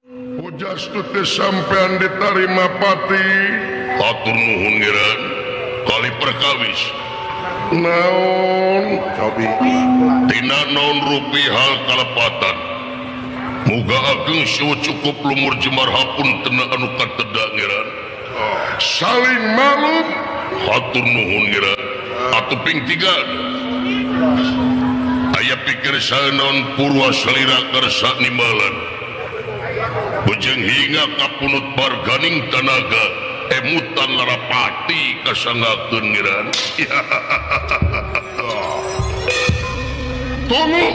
Pujastuti sampean ditarima pati. Hatur nuhun ngiran kali perkawis. Naon Cobi. Tina naon rupi hal kalepatan. Muga ageng siwa cukup lumur jemar hapun tena anu kateda ngiran. Saling malum. Hatur nuhun ngiran. Atuh ping tiga. Aya pikir saenaon purwa salira karsa nimbalan. Bujeng hingga kapunut barganing tanaga emutan larapati kasanggakeun ngiran. Tunggu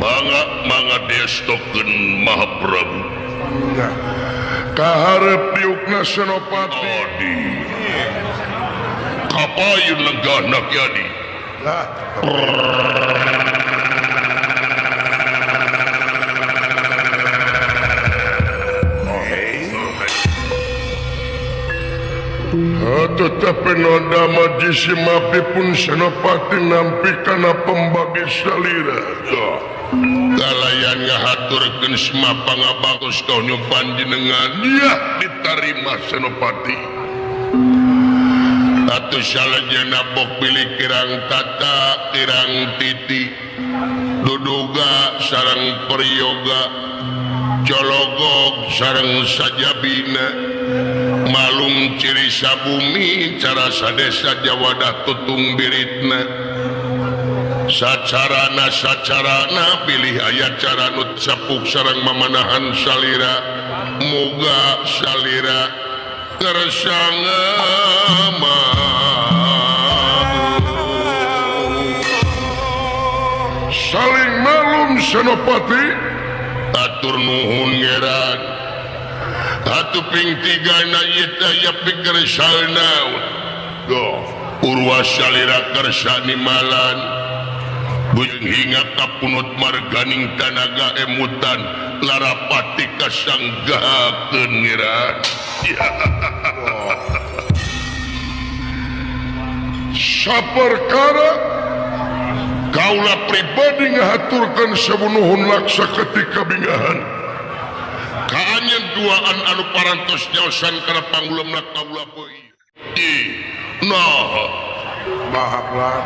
mangga mangga destokeun Maha Prabu. Kaharep diukna Senopati. Adi. Kapayun lenggahna Ki Adi. Tetapi noda majisi mapi pun Senopati nampi kana pembagi salira. Kalayan ngahaturkeun Sema pangabagus kaunyo panjenengan ya ditarima Senopati. Atuh salajengna bok pilih kirang tata kirang titi duduga sareng priyoga cologog sareng sajabina malum ciri sabumi cara sadesa jawadah tutung biritna sacarana sacarana pilih ayat cara nu sapuk sareng mamanahan salira muga salira tersangama saling malum Senopati. Atur nuhun ngeran. Atuh ping tiga na ieu teh aya pikir saeunaun. Purwa salira kersa nimalan bujeng hingga kapunut marganing tanaga emutan larapati kasanggahakeun ngeran. Saperkara kaula pribadi ngahaturkeun sabunuhun laksa ketika bingahan. Kaanyeun duaan anu parantos nyaosan kana panggulemna kaula poe. Nah, mahaplah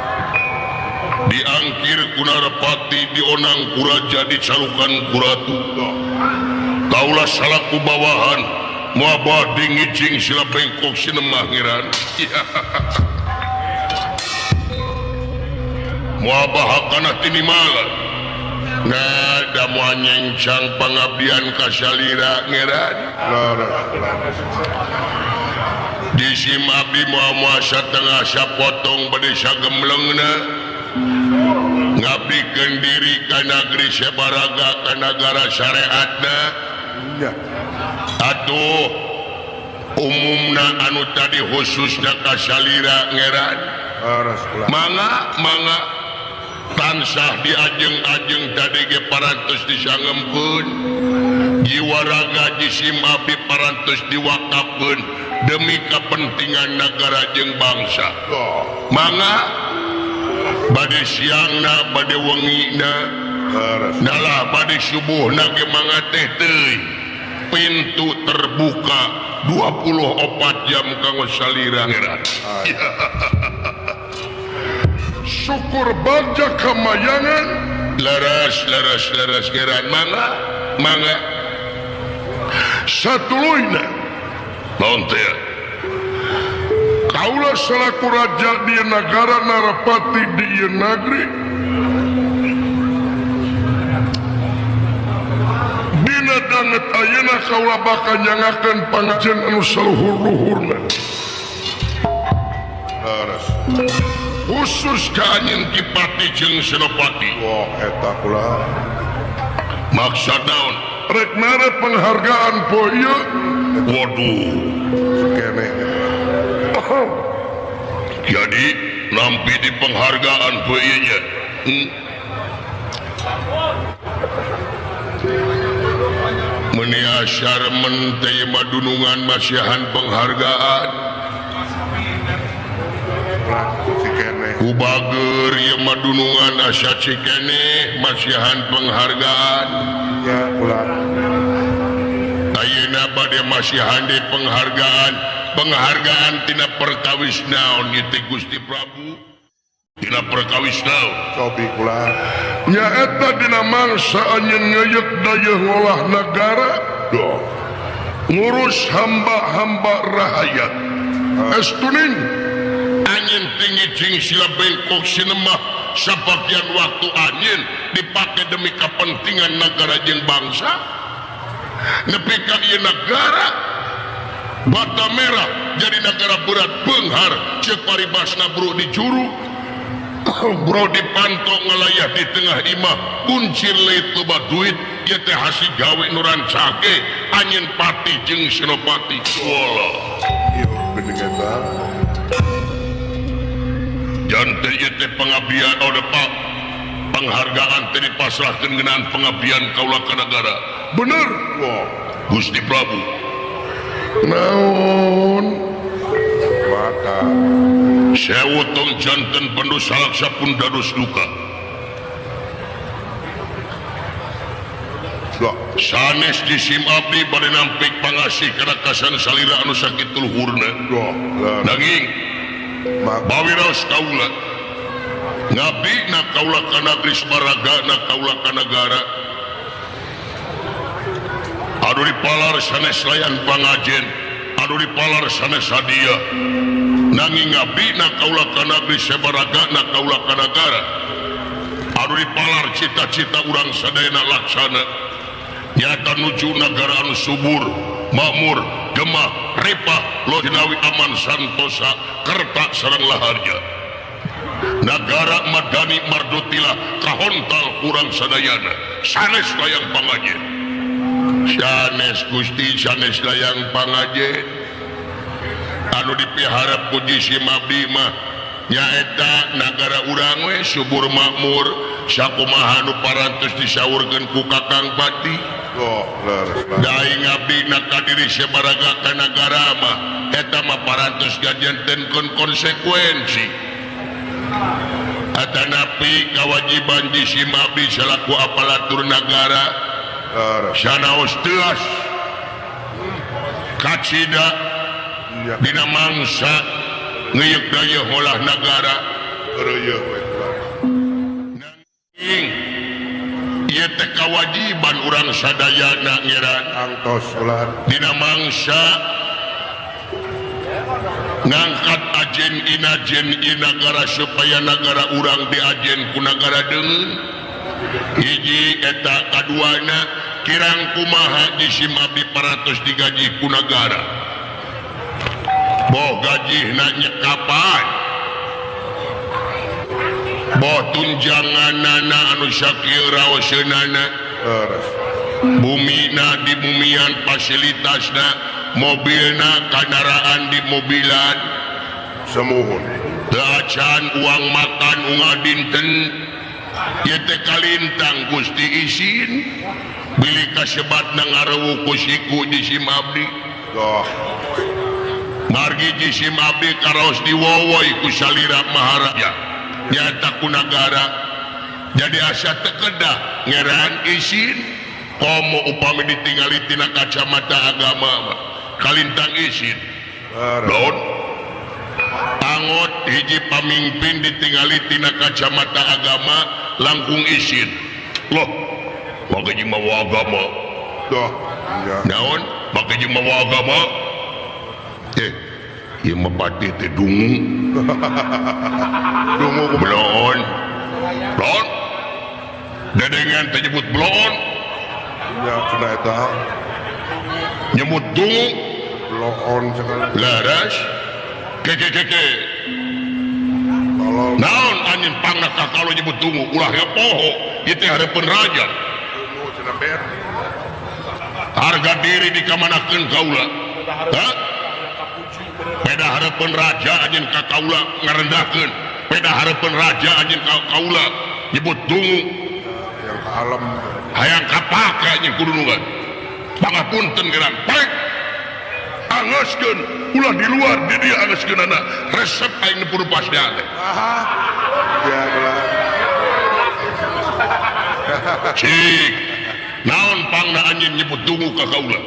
diangkir ku Narapati dionang ku raja dicalukan ku ratu. Kaula salaku bawahan moal bade ngijing sila bengkok sinemah ngiran. Moal bahakana tinimalan. Nada moal nyencang pangabdian ka salira ngeran. Disim abdi moal moal satengah sapotong bade sagemlengna. Ngabdikeun diri ka nagri sabaraga ka nagara syariatna. Atuh umumna anu tadi khususna ka salira ngeran. Mangga mangga tansah diajeng-ajeng tadi ge parantos disangemkeun jiwa raga jisim abdi parantos diwakafkeun demi kepentingan negara jeung bangsa. Mangga bade siangna bade wengina nalah bade subuhna ge mangga teh teuing pintu terbuka 24 jam kanggo salira ngeran. Syukur bagja kamayangan laras laras laras ngeran. Mangga mangga satuluyna naon teh kaula salaku raja di nagara Narapati di ieu nagri dina danget ayeuna kaula bakal nyangakeun pangajen anu saluhur-luhurna laras khusus ka anjeun Ki Pati jeung Senopati. Wah eta kula maksud naon rek mere penghargaan poe ieu. Waduh kene. Jadi nampi di penghargaan poe ieu nya. Meni asyar men teh madunungan masihan penghargaan. Ku bager ieu madunungan asa cikene masihan penghargaan. Ya kula. dipasihan deui penghargaan penghargaan tina perkawis naon ieu teh Gusti Prabu tina perkawis naon cobi kula nyaeta dina mangsa anjeun ngeuyeuk dayeuh ngolah nagara doh ngurus hamba-hamba rahayat estuning anjeun tinggi jeung sila bengkok sinemah sabagian waktu anjeun dipake demi kepentingan negara jeung bangsa nepi ka ieu negara bata merah jadi negara berat beunghar ceuk paribasna bro di juru bro dipanto ngalayah di tengah imah kuncir leuit loba duit ieu teh hasil gawe nu rancake anjeun pati jeung senopati wala ieu bener eta janten ieu teh pengabdian oh Pak penghargaan teh dipasrahkeun ngeunaan pengabdian kaula ka nagara bener wah Gusti Prabu naon maka sewu tong janten pendu salaksa pun dados duka sanes jisim abdi bade nampik pangasih kana kasan salira anu sakitu luhurna nanging bawiraos kaula ngabdi na kaula ka nagri sabaraga na kaula ka nagara anu dipalar sanes layan pangajen anu dipalar sanes hadiah nanging ngabdi na kaula ka nagri sabaraga na kaula ka nagara anu dipalar cita-cita urang sadayana laksana nyata nuju nagara anu subur makmur gemah repah lojinawi aman santosa kerta sareng laharja nagara madani mardutila kahontal kurang sadayana sanes layang pangajen sanes Gusti sanes layang pangajen anu dipiharap ku jisim abdi mah nyaeta nagara urang we subur makmur sakumaha nu parantos disaurkeun ku Kakang Pati oh leres daing abdi na kadiri sabaraga ka nagara mah eta mah parantos gajantenkeun konsekuensi atanapi kewajiban jisim abdi salaku aparatur nagara sanaos teas kacida dina mangsa ngeuyeuk dayeuh ngolah nagara reuyeuk we nanging ieu teh kawajiban urang sadayana ngeran angtos ulah dina mangsa ngangkat ajen inajen nagara supaya nagara urang diajen ku nagara deungeun hiji eta kaduana kirang kumaha jisim abdi parantos digaji ku nagara boh gajihna nyekapan boh tunjanganana anu sakieu raoseunana bumina di bumian fasilitasna mobilna kandaraan di mobilan semuhun teu acan uang makan unggal dinten ieu teh kalintang Gusti isin bilih kasebatna ngarewu ku siku jisim abdi doh margi jisim abdi karaos diwowoi ku salira maharaja nyata ku nagara jadi asa teu kedah ngeran isin komo upami ditingali tina kacamata agama mah kalintang isin daun angot hiji pamimpin ditingali tina kacamata agama langkung isin loh make jeung mawa agama doh naon make jeung mawa agama ieu mah pati teh dungu dungu bloon bloon dedengan teh nyebut bloon ya cenah eta nyebut dungu bloon sekali laras keke keke tolol naon anjeun pangna ka kalau nyebut dungu ulah ge poho ieu teh hareupeun raja dungu cenah ber harga diri dikamanakeun kaula ha peda hareupeun raja anjeun ka kaula ngarendahkeun peda hareupeun raja anjeun ka kaula nyebut dungu yang ka alam hayang kapake anjeun kudunungan pangapunten gerang pek angeskeun ulah di luar di dieu angeskeunana resep aing nu pasna teh aha ya belah cik naon pangna anjeun nyebut dungu ka kaula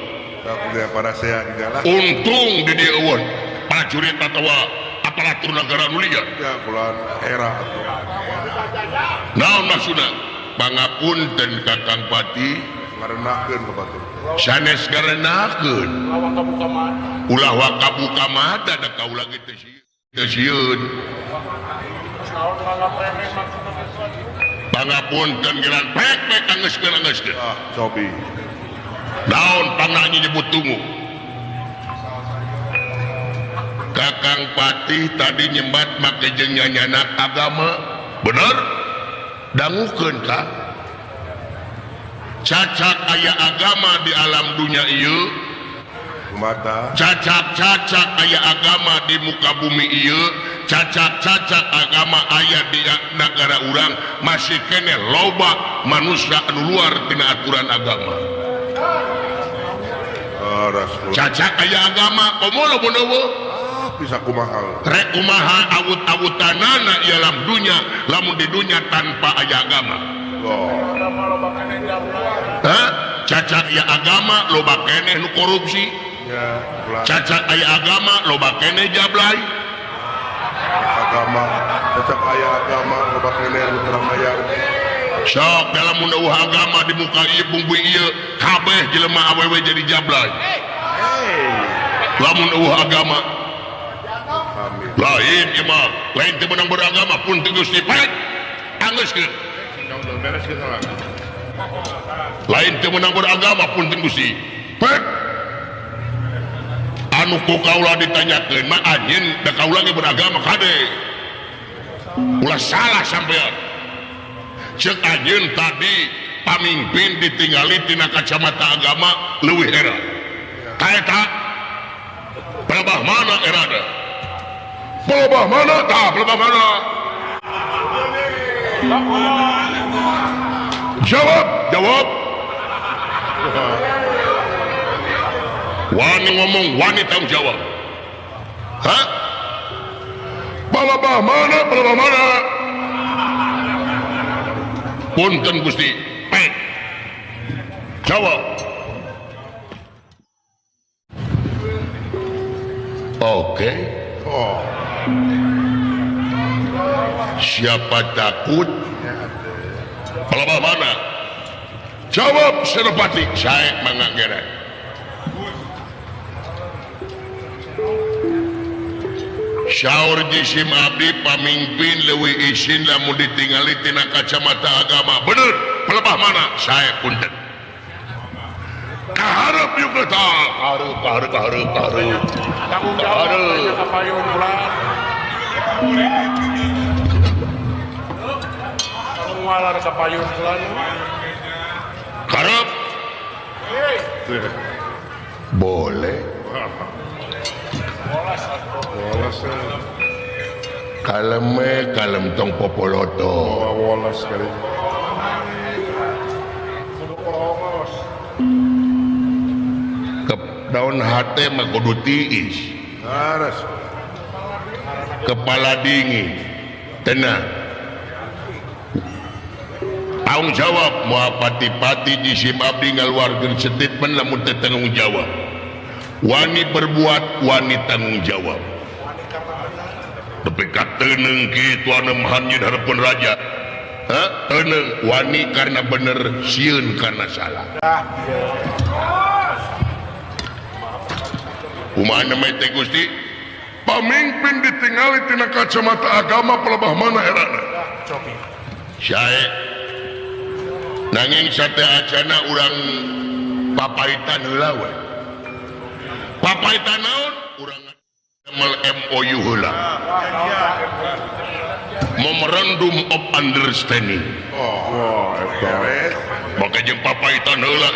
Untung di dieu eueun prajurit atawa aparatur negara nu liar. Ya kula era atuh. Naon maksudna? Pangapunten Kakang Pati ngarenahkeun ka batur. Sanes ngarenahkeun. Ulah wakabuka mata da kaula ge teu sieun. Pangapunten geran pek pek angeuskeun angeuskeun. Ah, cobi. Naon panganyi nyebut tungu. Kakang Patih tadi nyebat make jeung nyanyanak agama. Bener? Dangukeun ka. Cacak aya agama di alam dunia ieu. Mata. Cacak-cacak aya agama di muka bumi ieu. Cacak-cacak agama aya di negara urang masih keneh loba manusia anu luar tina aturan agama. Cacak aya agama komo lamun eueuh bisa kumaha rek kumaha awut-awutanana ieu alam dunya lamun di dunya tanpa aya agama. Oh. Hah? Cacak aya agama loba keneh nu korupsi. Ya, cacak aya agama loba keneh jablay. Agama cacak aya agama loba keneh nu terang bayar. Sok dalam mun eueuh agama di muka ieu bumbu ieu kabeh jelema awewe jadi jablay. Hey. Lamun eueuh agama lain ieu mah lain teu meunang beragama pun teu Gusti pek anggeuskeun. Lain teu meunang beragama pun teu Gusti pek. Anu ku kaula ditanyakeun mah anjeun da kaula ge beragama kade. Ulah salah sampean. Ceuk anjeun tadi pamimpin ditinggali tina kacamata agama leuwih era. Kaeta pelebah mana erana? Pelebah mana tah pelebah mana? Jawab, jawab. Wani ngomong, wani tanggung jawab. Hah? Pelebah mana, pelebah mana? Punten Gusti. Pek. Jawab. Oke. Oh. Siapa takut? Pelebah mana? Jawab Senopati. Saya manganggeran. Syaur jisim abdi pamimpin leuwih isin lamun ditingali tina kacamata agama. Bener, pelebah mana? Saya punten. Kaharep yuk eta. Kaharep, kaharep, kaharep, kaharep. Tanggung jawab ka payun ulah. Ngalar ka payun ulah. Kaharep. Boleh. Kaleme kalem tong popoloto. Woles kali. Ke daun hate mah kudu tiis. Kepala dingin, tenang. Tanggung jawab moal pati-pati jisim abdi ngaluarkeun statement lamun teu tanggung jawab. Wani berbuat, wani tanggung jawab. Tapi kateneung kitu anu mahan nyeun hareupeun raja. Hah? Teneung wani karena bener, sieun karena salah. Kumaha namanya teh Gusti? Pamimpin ditingali tina kacamata agama pelebah mana erana? Sae. Nanging sate acana urang papaitan heula we. Papaitan naon? Urang damel MOU heula. Memorandum of Understanding. Oh, beres. Make jeung papaitan heula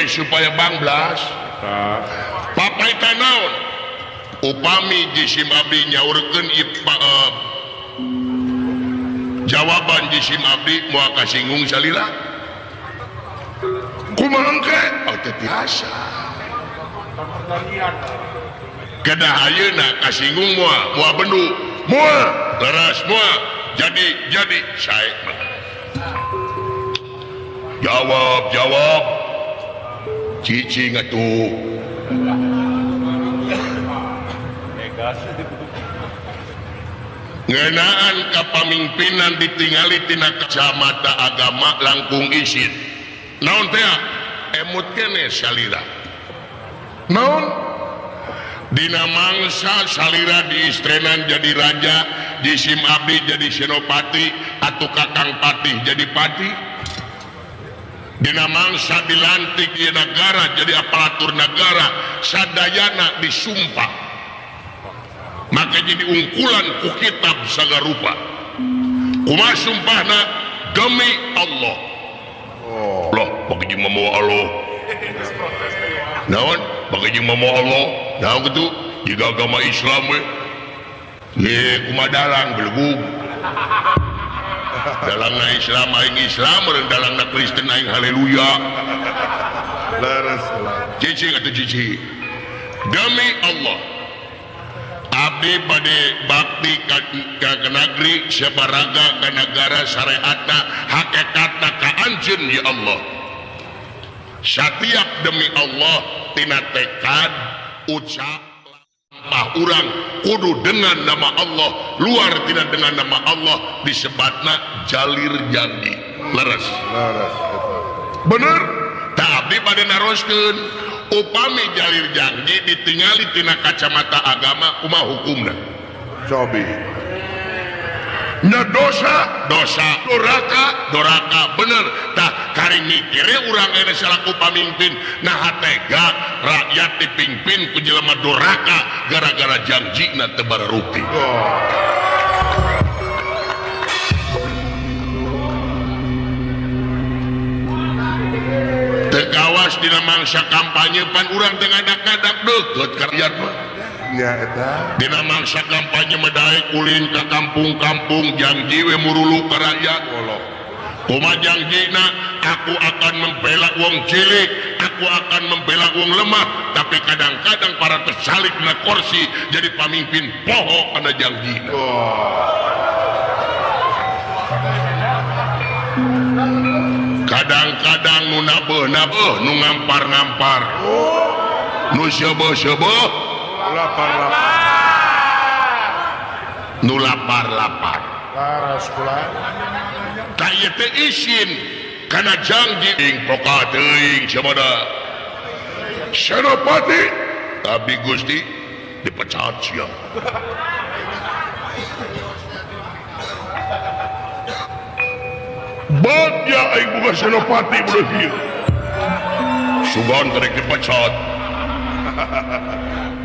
supaya bangblas. Papaitan naon? Upami jisim abdi nyaurkeun jawaban jisim abdi moal kasinggung salila. Kumaha engke? Oh, teu tiasa. Kedah ayeuna kasinggung moal, moal bendu, moal leres moal. Jadi sae mah. Jawab, jawab. Cicing atuh. Ngeunaan kapamimpinan ditingali tina kacamata agama langkung isin. Naon teh? Emut keneh salira. Naon? Dina mangsa salira diistrenan jadi raja, jisim abdi jadi senopati, atau kakang patih jadi pati. Dina mangsa dilantik di negara jadi aparatur negara, sadayana disumpah. Maka jadi ungkulan ku kitab sagarupa. Kumaha sumpahna? Demi Allah. Oh. Loh, bagi jeung mamawa Allah. Naon? Bagi jeung mamawa Allah. Naon kitu? Jiga agama Islam we. Ye, kumaha dalang belegug. Dalangna Islam aing Islam, meureun dalangna Kristen aing haleluya. Leres. Cicing atuh cicing. Demi Allah. Abdi bade bakti ka negeri sabaraga ka negara syariatna hakikatna ka anjeun ya Allah. Satiap demi Allah tina tekad ucap lampah urang kudu dengan nama Allah, luar tina dengan nama Allah disebatna jalir janji. Leres. Leres. Bener? Tah abdi bade naroskeun upami jalir janji ditingali tina kacamata agama kumaha hukumna? Cobi. Nya dosa, dosa, doraka, doraka, bener. Tah kari mikire urang ene salaku pamimpin nah tega rakyat dipimpin ku jelema doraka gara-gara janjina teu bararupi. Oh. Tekawas dina mangsa kampanye pan urang teu ngadak-ngadak deukeut ka rakyat mah. Nya eta. Dina mangsa kampanye mah daek ulin ka kampung-kampung janji we murulu ka rakyat. Kumaha janjina? Aku akan membela wong cilik, aku akan membela wong lemah, tapi kadang-kadang para tersalik na kursi jadi pamimpin poho kana janjina. Oh. Kadang-kadang nu nabeuh-nabeuh, nu ngampar-ngampar, nu seubeuh-seubeuh, lapar-lapar, nu lapar-lapar. Laras kula. Tah ieu teh isin kana janji ing poka teuing saboda. Senopati abdi Gusti dipecat sia. Bagja aing boga senopati budak ieu. Sugan rek dipecat.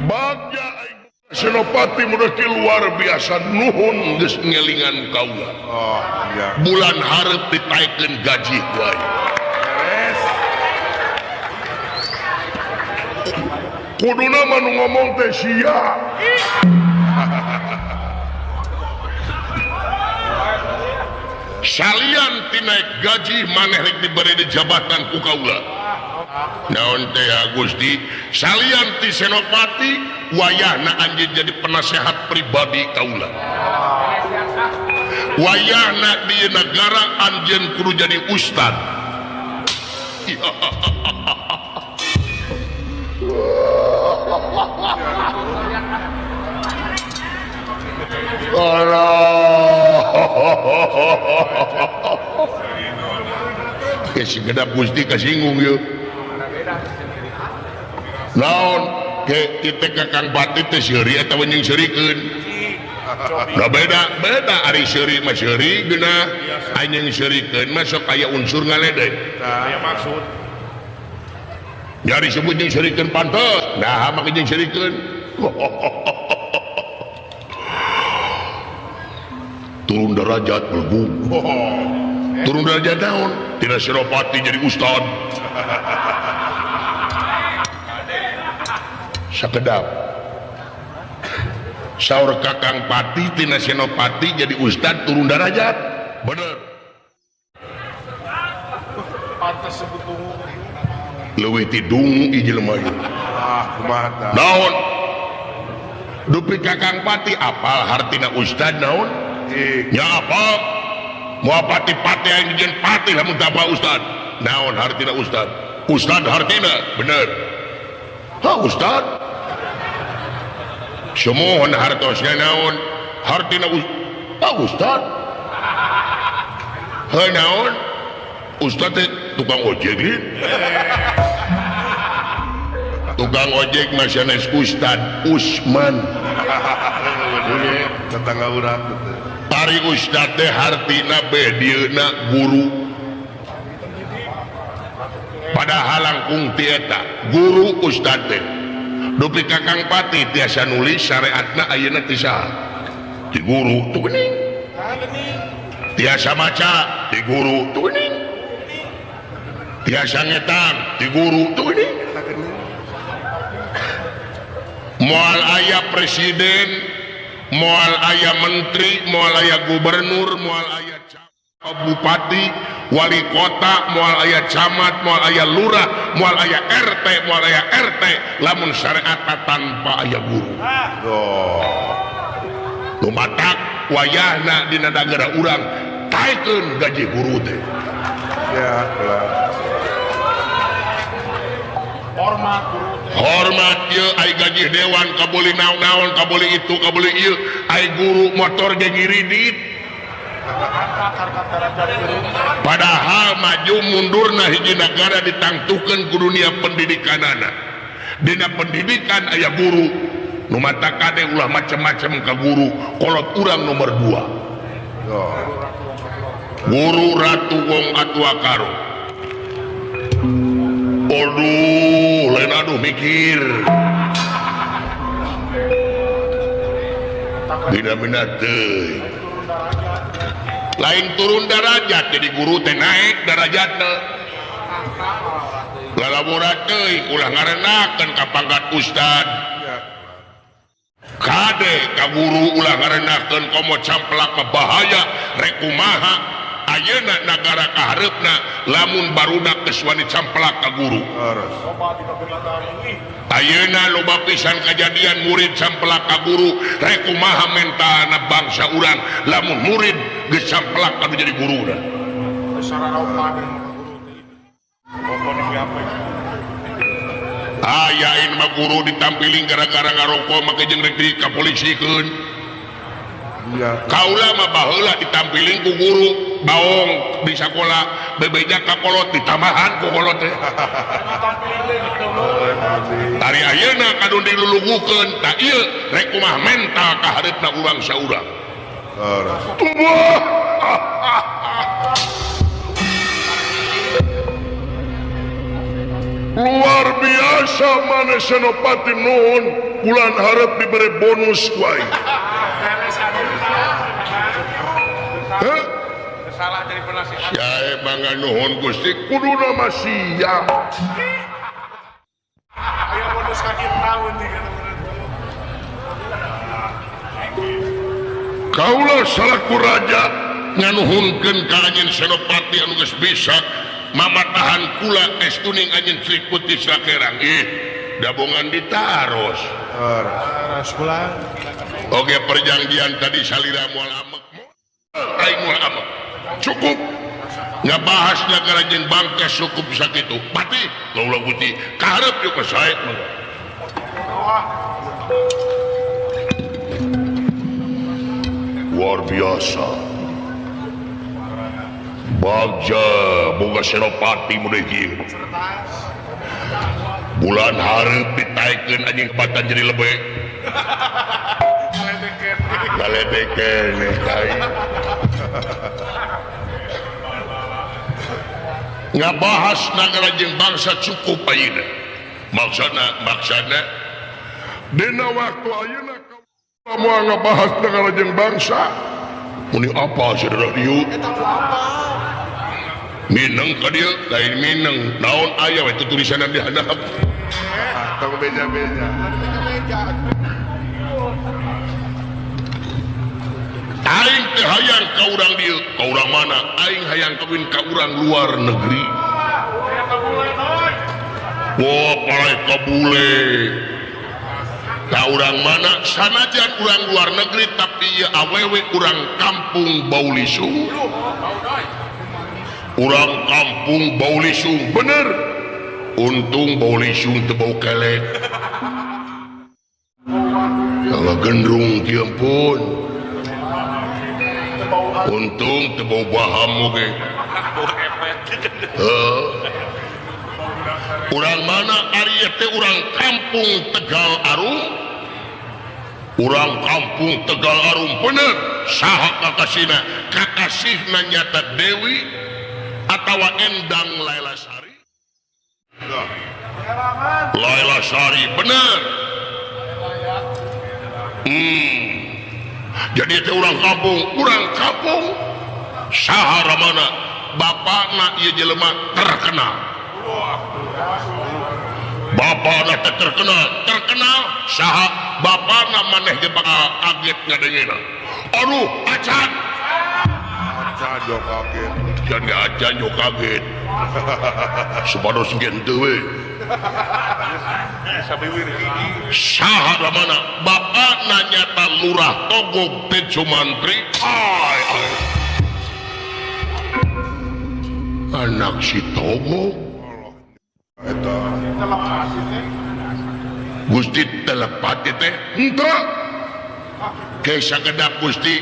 Bagja aing boga senopati budak ieu luar biasa nuhun geus ngelingan kaula. Oh, iya. Bulan hareup ditaekeun gaji ku aing. Beres. Kuduna mah nu ngomong teh sia. Salian ti naik gaji maneh rek dibere di jabatan ku kaula. Naon teh Gusti? Salian ti senopati wayahna anjeun jadi penasehat pribadi kaula. Wayahna di negara anjeun kudu jadi ustad. Allah. Ke si gedap Gusti kasinggung yeuh. Naon ke titik Kakang Pati teh seuri atawa jeung seurikeun. Da beda, beda ari seuri mah seuri geunah, anjeun seurikeun mah sok aya unsur ngaledek. Tah maksud. Nyari sebut jeung seurikeun pantes, nah make jeung seurikeun. Turun derajat melebung. Turun derajat naon? Tidak Senopati jadi ustad. Sakedap. Saur Kakang Pati tina Senopati jadi ustad turun derajat. Bener. Pantes sebut dungu. Leuwih ti dungu ieu jelema ieu. Ah, kumaha tah? Naon? Dupi Kakang Pati apal hartina ustad naon? Ya apa? Moal pati-pati aing dijieun pati lamun teu apal ustad. Naon hartina ustad? Ustad hartina bener. Ha Ustad sumuhun hartosna naon hartina ha Ustad ha naon Ustad teh tukang ojek tukang ojek mah sanes Ustad Usman tetangga urang ari Ustad teh hartina beh dieuna guru padahal langkung ti eta guru Ustad teh dupi ka Kang Patih tiasa nulis syariatna ayeuna ti saha ti guru tuh geuning tiasa maca ti guru tuh geuning tiasa ngetang ti guru tuh geuning moal aya presiden moal aya menteri moal aya gubernur moal aya bupati wali kota moal aya camat moal aya lurah moal aya RT moal aya RT lamun syariat tanpa aya guru. Oh. Lumatak wayahna dina nagara urang taekeun gaji guru teh. Ya lah. Hormat guru teh. Hormat ieu ai gaji dewan kabuli naon-naon kabuli itu kabuli ieu ai guru motor ge ngiridit. Padahal maju mundurna hiji negara ditangtukeun ku dunia pendidikanana. Dina pendidikan aya guru nu mata kade ulah macem-macem ka guru kolot urang nomor 2. Guru Ratu Wong Atua Karo. Aduh, lain aduh mikir. Dina minat teuing. Lain turun darajat jadi guru teh naik darajatna. Lalabura teuing ulah ngarenakeun ka pangkat ustad. Kade ka guru ulah ngarenakeun komo camplak mah bahaya rek kumaha ayeuna nagara kahareupna lamun barudak geus wani camplak ka guru. Ayeuna loba pisan kajadian murid camplak ka guru rek kumaha mentalna bangsa urang lamun murid geus camplak anu jadi guruna. Aya ini mah guru ditampiling gara-gara ngarokok make jeung rek dikapolisikeun. Kaula mah baheula ditampiling ku guru baong di sakola bebeja ka kolot ditambahan ku kolot teh. Tari ayeuna kadun dilulugukeun tah ieu rek kumaha mental ka hareupna urang saurang. Luar biasa maneh Senopati nuhun bulan hareup diberi bonus ku aing. Heh? Salah dari penasihat. Sia mangga nuhun Gusti kuduna mah sia. Aya bonus ka ieu taun Kaula salaku raja nganuhunkeun ka anjeun Senopati anu geus bisa mamatahan kula estuning anjeun Sri Putih Sakerang. Ih, dabongan ditaros. Taros kula. Oge perjanjian tadi salira moal amek. Aing moal amek. Cukup. Ngabahas nagara jeung bangke cukup sakitu. Pati kaula Gusti kaharep yeuh ka sae mangga. Luar biasa. Bagja boga Senopati mun kieu. Bulan hareup ditaekeun anjing batan jadi lebek. Ngaledekeun kai. Ngabahas nagara jeung bangsa cukup ayeuna. Maksana dina waktu ayeuna moal ngabahas nagara jeung bangsa. Muni apa saudara dieu? Mineng ka dieu, lain mineng. Naon aya we tulisanan di handap. Tong beja-beja. Aing teh hayang ka urang dieu, ka urang mana? Aing hayang kawin ka urang luar negeri. Wah, palai ka bule. Ka urang mana? Sanajan urang luar negeri tapi ieu awewe urang kampung Baulisung. Urang kampung Baulisung bener. Untung Baulisung teu bau kelek. Ngagendrung kieu pun. Untung teu bau baham oge. Heuh. Urang mana ari teh urang kampung Tegal Arum? Urang kampung Tegal Arum bener. Saha kakasihna? Kakasihna nyata Dewi atawa Endang Laila Sari? Laila Sari bener. Jadi itu urang kampung saha ramana bapakna ieu jelema terkenal. Bapakna teh terkenal saha bapakna maneh ge bakal kaget ngadengena. Aduh, acan. Acan yo kaget. Jangan ge acan yo kaget. Supados ge henteu we. Saha ramana bapakna nyata Lurah Togog Tejo Mantri. Ay, ay. Anak si Togog Gusti telepati teh henteu ke sakedap Gusti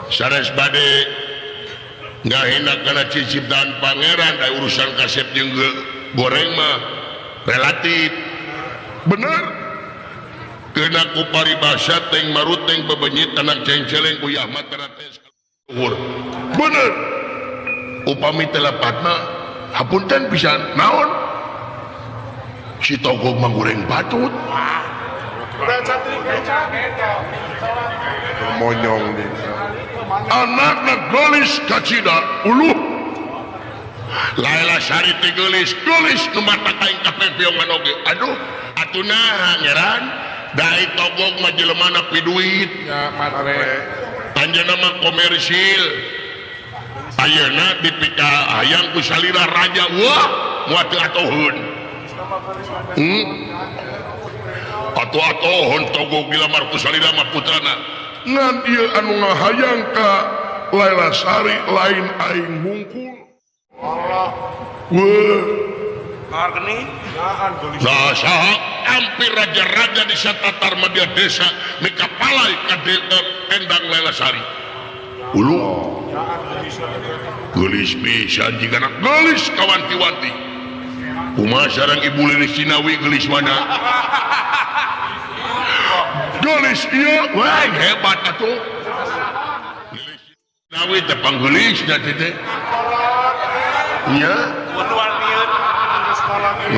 sanes bade ngahina kana ciciptaan pangeran da urusan kasep jeung goreng mah relatif bener kena ku paribasa teng maruteng bebenyit anak cengceleng uyah mah teh luhur bener upami telepat mah hapunten pisan naon si Togog manggoreng batut monyong anakna geulis kacida uluh Laila Sari teh geulis geulis nu mata kaing kapepiongan oge aduh atuh naha ngeran da Togog mah jelemana piduit ya matre anjeunna mah komersil ayeuna dipika hayang ku salira raja wah moal teu atoheun atuh-atuhun Togog dilamar ku salira mah putrana ngan ieu anu ngahayang ka Laila Sari lain aing hungkul. Allah. Weuh. Kargeni nah saha hampir raja-raja di satatar media desa mikapalai ka Endang Laila Sari. Ulu. Geulis pisan jigana geulis kawanti-wanti. Kumaha sareng Ibu Lilis Cinawi geulis mana? Geulis ieu wah hebat atuh. Lilis Cinawi teh panggeulisna teh. Nya.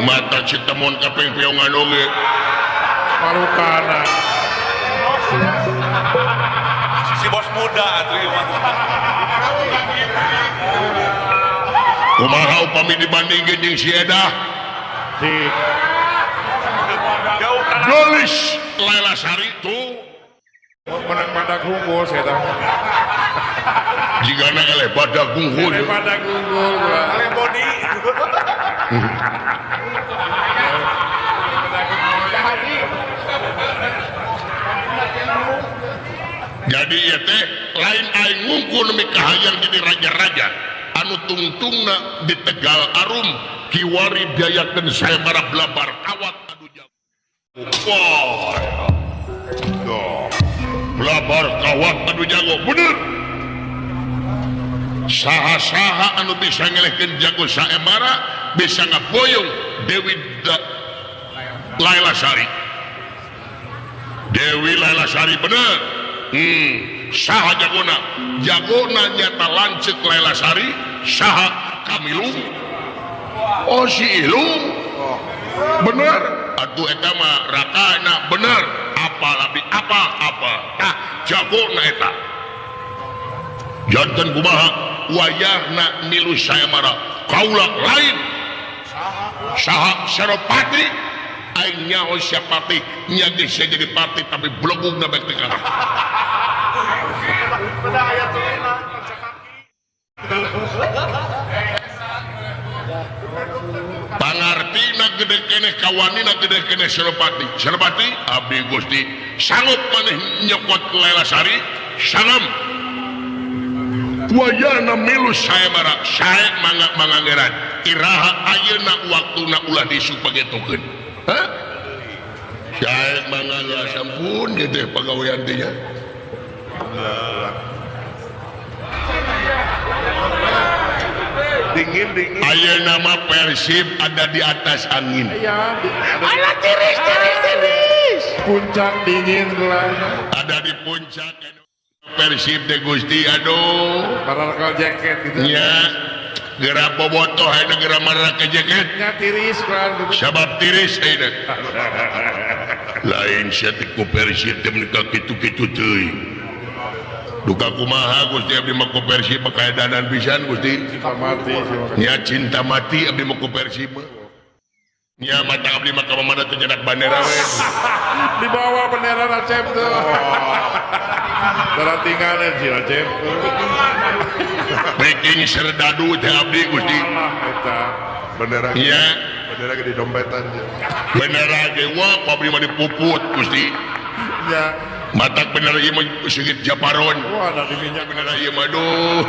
Mata citemon kapeng piongan oge. Marukana. Si bos muda atuh ieu mah. Kumaha upami dibandingkeun jeung si Edah? Si Geulis Laila Sari tuh menang badak unggul saya tahu. Jigana eleh badak unggul. Eleh badak unggul eleh body. Jadi ieu teh lain aing ngungkul nu mikahayang jadi raja-raja anu tungtungna di Tegal Arum kiwari biayakeun saemara blabar kawat anu jago. Wah. Blabar kawat anu jago bener. Saha-saha anu bisa ngelehkeun jago saemara bisa ngaboyong Dewi Laila Sari. Dewi Laila Sari bener. Saha jagona? Jagona nyata lanceuk Laila Sari, saha Kamilung. Oh si Ilung. Bener. Atuh eta mah rakana bener. Apa labdi apa apa. Tah jagona eta. Janten kumaha wayahna milu saemara kaula lain. Saha Senopati aing nyaho siapati nya geus jadi pati tapi blegugna bae teh kana. Pangartina gede keneh kawanina gede keneh Senopati. Senopati abdi Gusti sanggup maneh nyokot Laila Sari sangam. Wayana milu saemara sae mangga mangangeran iraha ayeuna waktuna ulah disupagetokeun. Hah? Sae mangga sampun ieu teh pagawean teh nya. Dingin dingin. Ayeuna mah Persib ada di atas angin. Iya. Alah tiris tiris tiris. Puncak dingin lah. Ada di puncak Persib teh Gusti aduh. Pararkal jaket gitu. Nya. Geura bobotoh ayeuna geura marake jaket. Nya tiris kan gitu. Sabab tiris ayeuna. Lain sia teh ku Persib teh meuni kitu-kitu teuing. Duka kumaha Gusti abdi mah ku Persib mah kaedanan pisan Gusti. Cinta mati. Nya cinta mati abdi mah ku Persib mah. Nya mata abdi mah ka mana teh nyedak bandera we. Dibawa bendera Acep tuh. Darah tinggalin si Acep. Breaking serdadu teh abdi Gusti. Eta bendera. Nya bendera ge di dompetan. Bendera ge wah ku abdi mah dipuput Gusti. Nya matak bener ieu mah seungit japaron. Wah, ada di minyak bener ieu mah duh.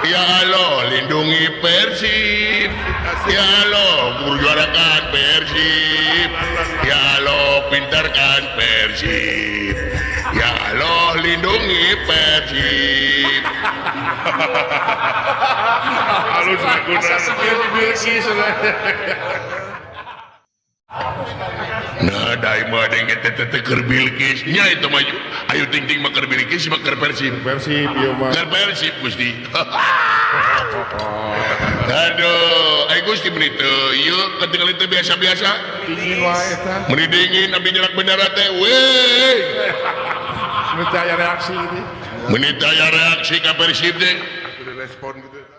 Ya Allah, lindungi Persib. Ya Allah, juarakan Persib. Ya Allah, pintarkan Persib. Ya Allah, lindungi Persib. Halus laguna. Nah, dai mah deng teh teh keur Bilqis nya itu mah ayo ting-ting mah keur Bilqis mah keur Persib. Persib ieu mah. Keur Persib Gusti. Aduh, ai Gusti meuni teu ieu ketinggalan teh biasa-biasa. Dingin wae eta. Meuni dingin abdi nyelak bendera teh weh. Meuni teh aya reaksi ini. Meuni teh aya reaksi ka Persib teh. Respon gitu eta.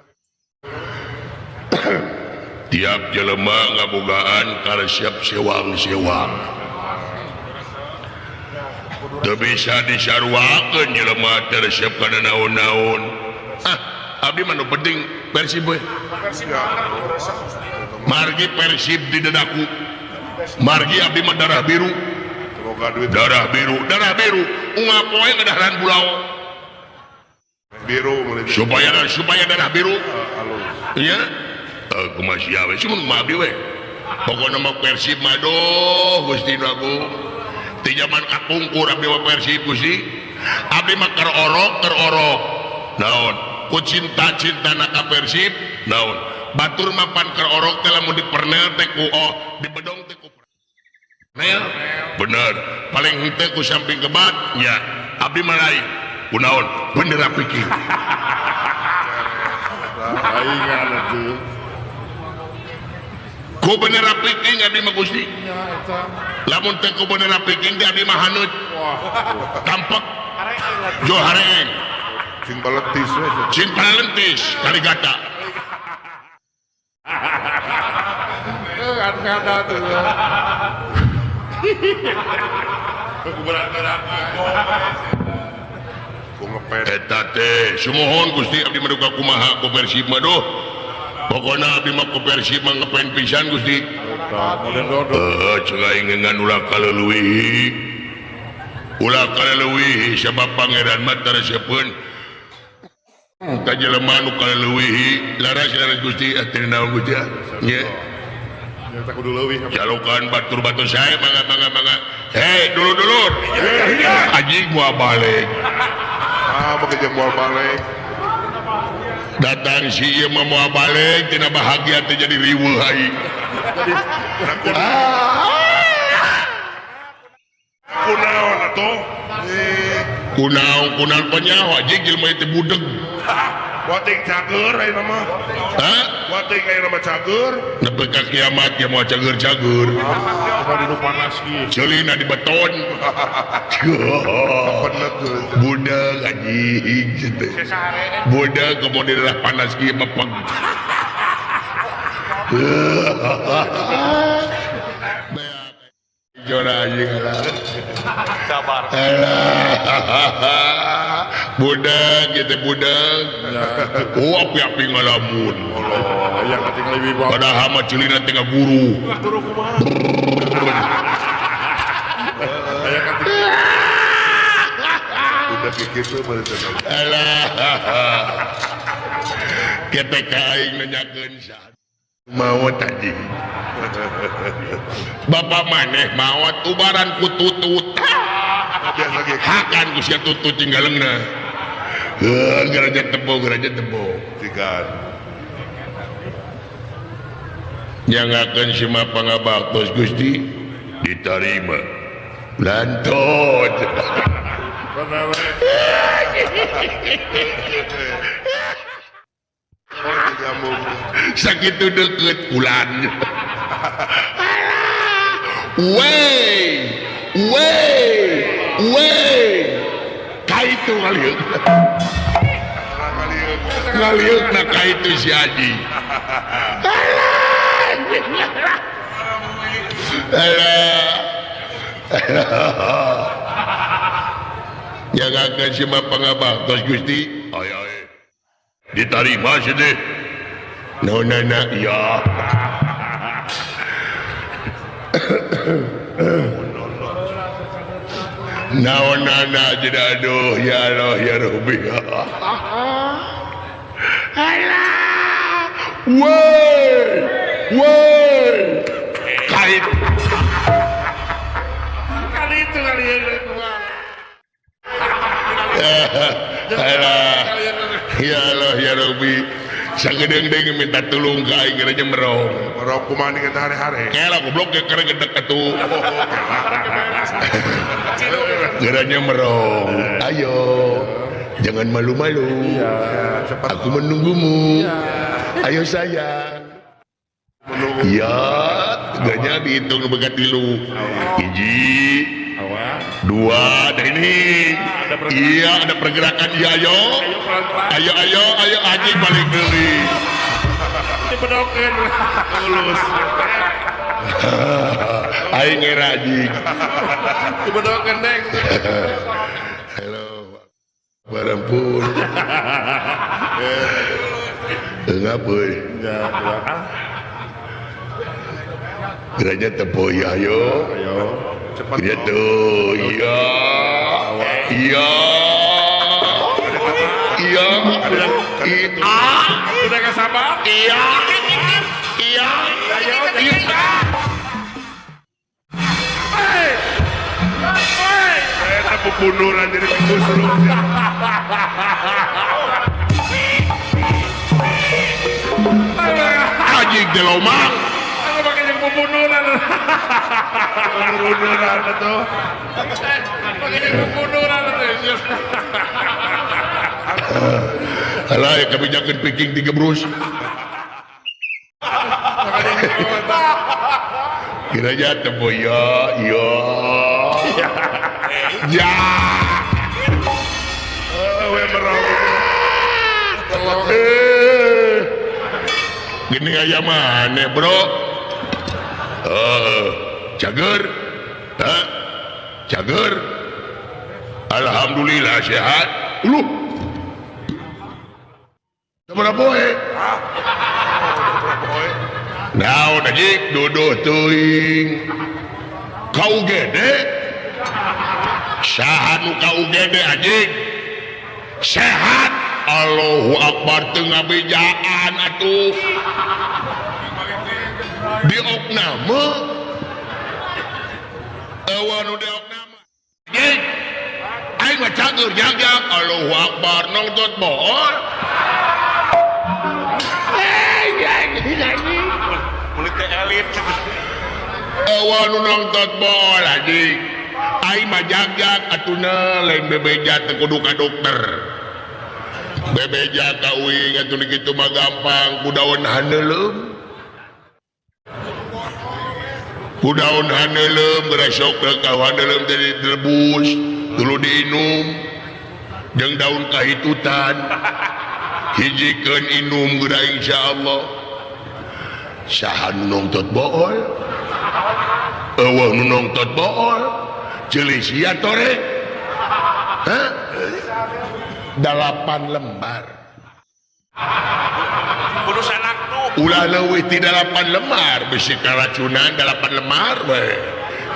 Tiap jelema ngabogaan karesep sewang-sewang. Teu bisa disaruakeun jelema teu resep kana naon-naon. Ah, abdi mah nu penting Persib we. Margi Persib di dadaku. Margi abdi mah darah biru. Darah biru, darah biru. Unggal poe ngadaharan bulao. Biru supaya darah biru. Iya. Kumaha sia we cuman kumaha abdi we pokona mah Persib mah doh Gusti nu agung ti jaman kapungkur abdi mah Persib Gusti abdi mah keur orok naon ku cinta-cintana ka Persib naon batur mah pan keur orok teh lamun dipernel teh ku oh dibedong teh ku pernel bener paling henteu ku samping kebat nya abdi mah lain kunaon bendera pikir aing atuh ku bendera piking abdi mah Gusti. Lamun teh ku bendera piking teh abdi mah haneut. Tampek. Jo hareeng. Cing paletis we. Cing paletis kaligata. Kan kada tuh. Ku ngepet. Eta teh sumuhun Gusti abdi mah duka kumaha ku Persib mah duh. Pokona abdi mah ku Persib mah ngepen pisan Gusti. Heuh ceuk aing ngan ulah kaleuwihi. Ulah kaleuwihi sabab pangeran mah teu resepeun ka jelema nu kaleuwihi. Laras-laras Gusti teu naon Gusti nya. Jalokan batur-batur sae mangga mangga mangga. Hei dulur-dulur. Anjing moal balik. Ah beuki jeung moal balik. Datang si ieu mah moal balik tina bahagia teh jadi riweuh aing. Kunaon atuh? Kunaon kunaon penyawa jeung jelema teh budeg. Wating cager ayeuna mah. Hah? Wating ayeuna mah cager. Nepi ka kiamat ge moal cager-cager. Kumaha dinu panas kieu. Ceulina di beton. Budeg anjing teh. Budeg komo di daerah panas kieu mepeng. Jora anjing lah. Sabar. Budak gitu budak. Oh api-api ngalamun. Allah, yang kating leuwih bae. Padahal mah ceulina teh ngaguru. Guru kumaha? Aya kating. Udah kitu bae. Alah. Ketek aing nanyakeun saha. Maot tadi. Bapak maneh maot ubaran ku tutut. Hakan ku sia tutut tinggalengna. Heuh geraja tebo geraja tebo. Tigan. Nyangakeun sima pangabaktos Gusti ditarima. Lantot. Sakitu deket bulan. Wey, wey, wey. Kaitu ngaliuk. Ngaliuk na kaitu si Haji. Alah. Alah. Nyangakeun sima pangabaktos Gusti. Ayo ayo. Ditarima sih. Naonana ya. Naonana jadi aduh ya Allah ya Rabbi. Alah. Woi. Woi. Kait. Kali itu kali ya. Alah. Ya Allah ya Rabbi. Sagedeung-deung minta tulung ka aing geura merong. Merong kumaha nih kita hare-hare. Kela goblok ge keur gedek atuh. Geuranya merong. Ayo. Jangan malu-malu. Aku menunggumu. Ayo sayang. Ya, geuranya dihitung begat tilu. Hiji, dua, dan ini. Iya, ada pergerakan. Iya, ayo. Ayo, ayo, ayo, anjing balik deui. Dibedokeun. Lulus. Aing ngera anjing. Dibedokeun, Deng. Halo. Barampun. Enggak, boy. Geranya tepo ya, ayo. Ayo. Cepat. Iya tuh, iya. Iya. Iya. Iya. Udah gak sabar? Iya. Iya. Iya. Hei. Hei. Eta pembunuhan jadi tikus lu. Anjing delomang. Pembunuhan. Pembunuhan itu. Pakai pembunuhan itu. Alah ya kebijakan picking 3 brus. Kiranya temu ya, ya. Ya. Gini aya mana, Bro? Cager, cager, alhamdulillah sehat. Lu, seberapa poe? Naon anjing, duduh teuing. Ka UGD, saha nu ka UGD anjing? Sehat. Allahu Akbar teu ngabejaan atuh. Di opname eueuh nu di opname anjing aing mah cager jagjag Allahu Akbar nongtot bohor anjing kulit teh elit eueuh nu nongtot bohor anjing aing mah jagjag atuna lain bebeja teu kudu ka dokter bebeja ka uing atuh kitu mah gampang ku daun haneuleum. Ku daun haneuleum geura sok ka haneuleum teh direbus dulu diinum jeung daun kahitutan hijikeun inum geura insyaallah. Saha nu nongtot bool? Eueuh nu nongtot bool. Ceuli sia torek. Hah? 8 lembar. Kudu sanak tuh. Ulah leuwih ti 8 lembar bisi karacunan 8 lembar we.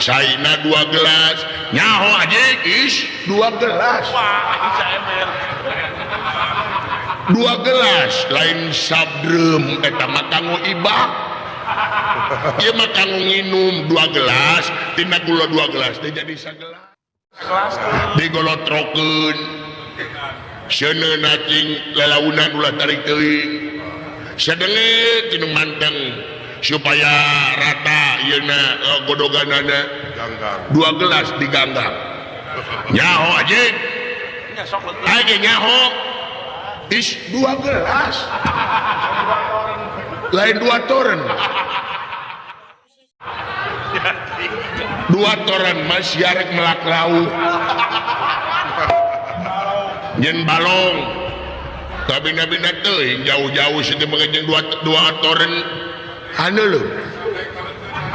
Saina 2 gelas. Nyaho anjing is 2 gelas. Wah, saember. Dua gelas lain sabdrem eta mah kanggo ibak. Ieu mah kanggo nginum 2 gelas, tina gula 2 gelas teh jadi sagelas. Digolotrokeun. Seuneuna cing lalaunan ulah tarik teuing. Sadenge tinu manteng supaya rata ieuna godoganana. 2 gelas diganggang. Nyaho anjing. Aing nyaho. Is 2 gelas. Lain 2 toren. 2 toren mas yarek melak lauk. Nyen balong. Tapi nabi teuing jauh-jauh situ mah jeung 2 toren. Anu lho.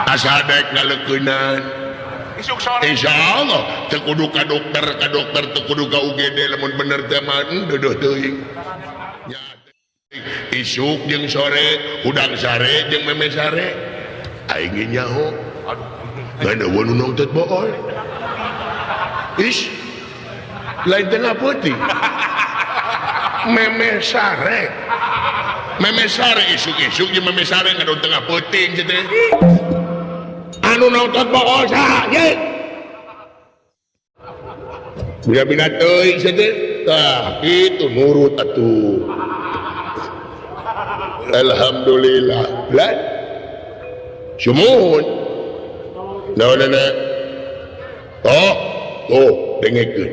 Asa daek ngaleukeunnan. Insya Allah teu kudu ka dokter teu kudu ka UGD lamun bener teh mah deuduh teuing. Nya isuk jeung sore, hudang sare jeung meme sare. Aing ge nyaho. Ngan eueuh nu nongtot bool. Is lain tengah peuting. Meme sare. Meme sare isuk-isuk jeung meme sare ngadon tengah peuting teh. Anu nonton bool saha ye? Bina-bina teuing teh. Tah kitu nurut atuh. Alhamdulillah. Lah. Sumuhun. Naonana? Oh, tuh dengekeun.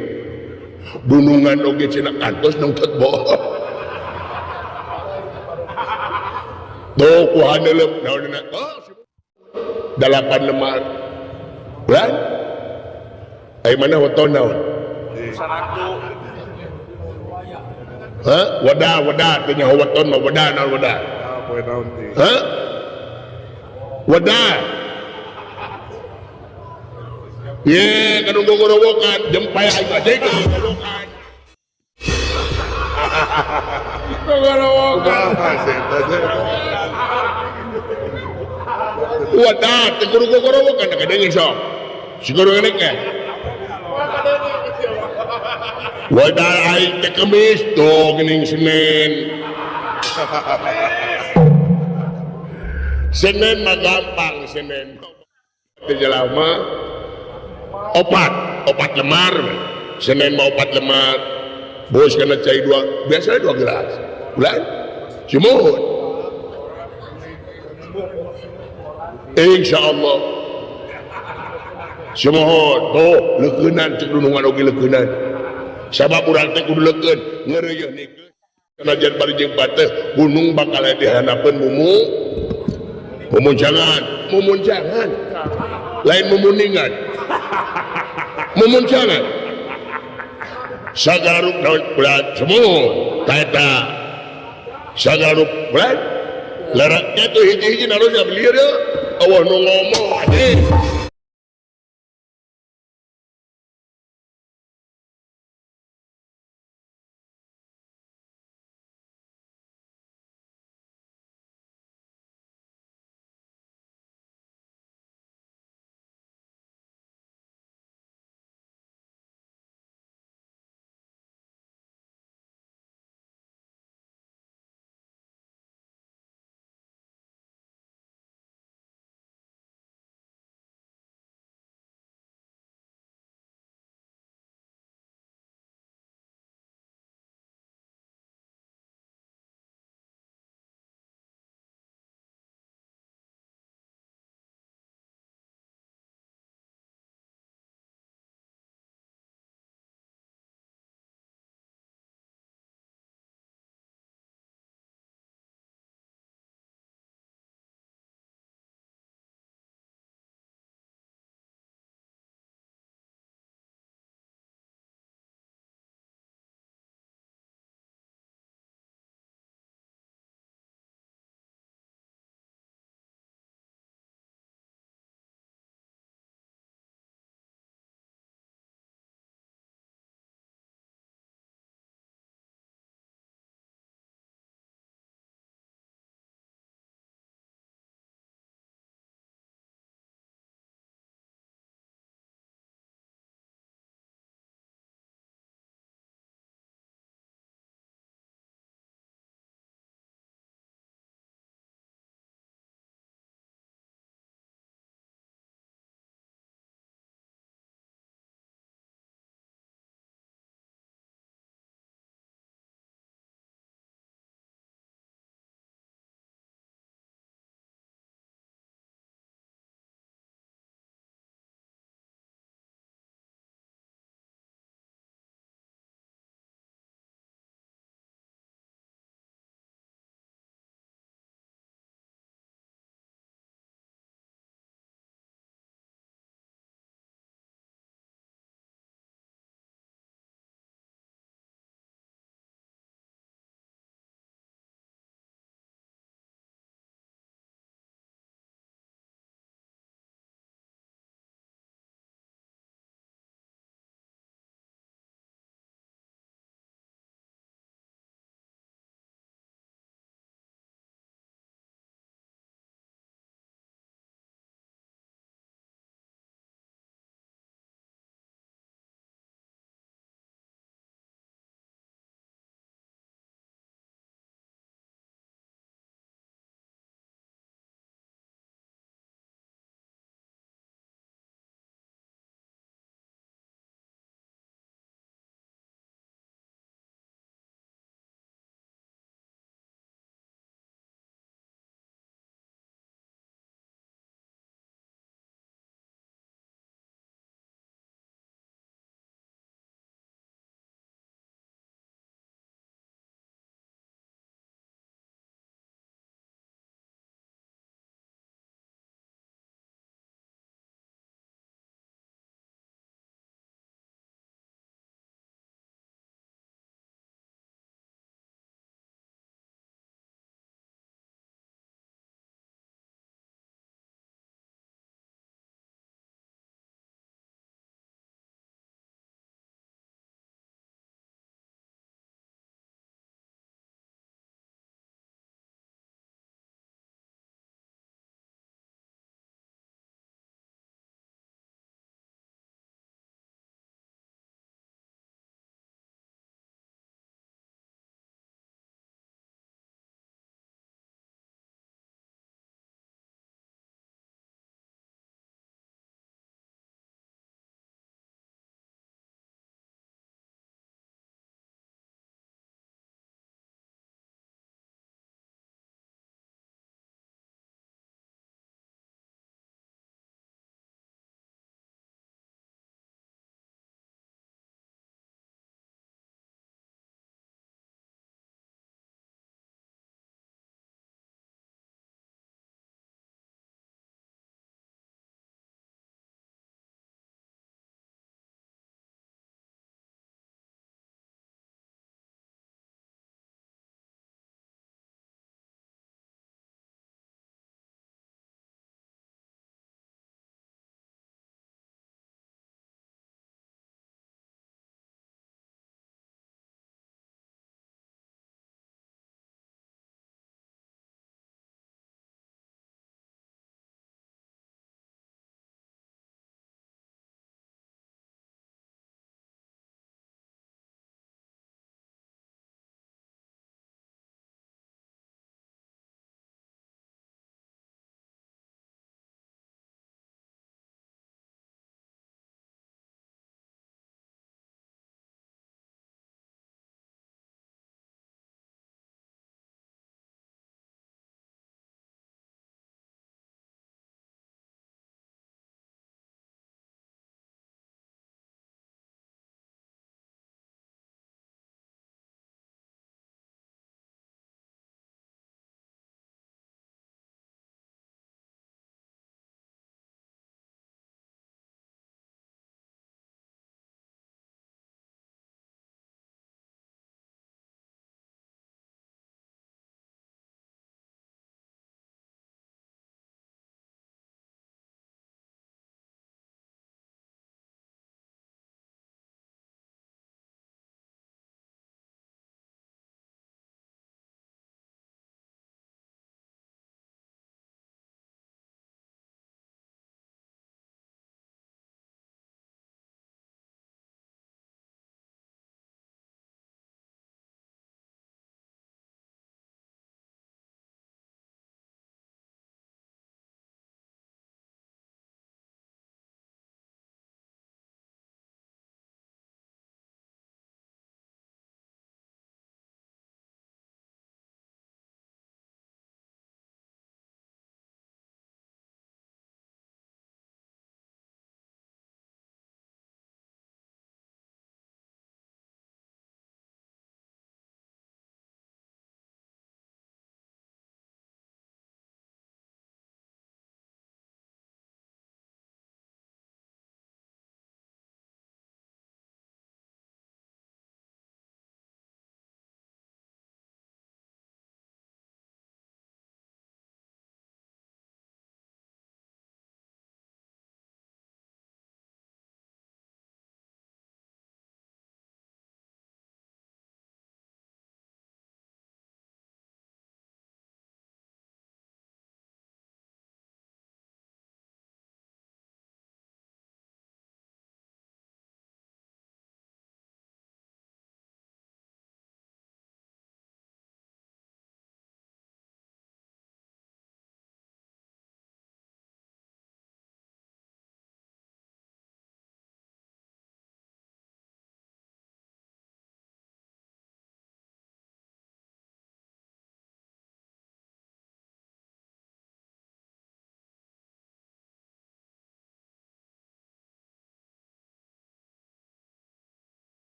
Dunungan oge cenah kantos nongtot bool. Tuh ku haneuleum naonana? Oh, 8 lembar. Bulan? Ai mana weton naon? Hah? Wadah, wadah teh nyaho weton mah wadah naon wadah. Hah? Wadah. Ye, kanu gogorowokan jempay aing aja gogorowokan. Gogorowokan. Wadah, teu kudu gogorowokan kadeuing sok. Sigoro ngene ke. Wadah aing teh kemis tuh geuning Senin. Senin mah gampang Senin. Teu jelema opat lemar. Senin mah 4 lemar. Bos kana cai 2, biasanya 2 gelas. Bulan? Sumuhun. Insya Allah. Sumuhun. Tuh, leukeunnan cek dunungan oge leukeunnan. Sabab urang teh kudu leukeun, ngeureuyeun nikeun. Sanajan bari jeung bateh, gunung bakal aya dihanapeun mumu. Mumuncangan, mumuncangan. Lain mumuningan. Mumuncangan. Sagarup daun bulan sumuhun. Ta eta. Sagarup bulan. Laraknya tuh hiji-hiji narosnya beliau dia. Awah nu ngomong anjing.